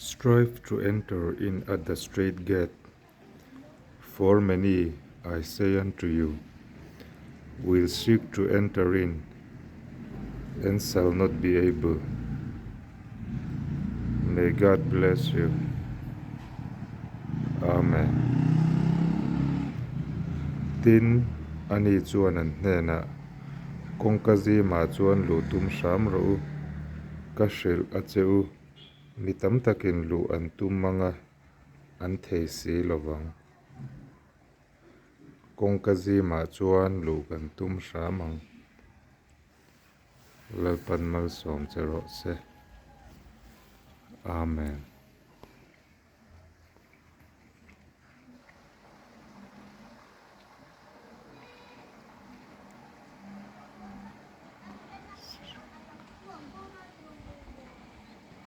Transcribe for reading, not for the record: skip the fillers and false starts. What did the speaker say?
Strive to enter in at the strait gate, for many, I say unto you, will seek to enter in and shall not be able. May God bless you. Amen. Tin, ani chuan an hnenah, Kawngka zimah chuan luh tum hram rawh u, ka hrilh a che u. Mi tam takin luh an tum ang a, an thei si lo vang. Kawngka zimah chuan luh kan tum hram ang. Lalpan malsawm che rawh se. Amen.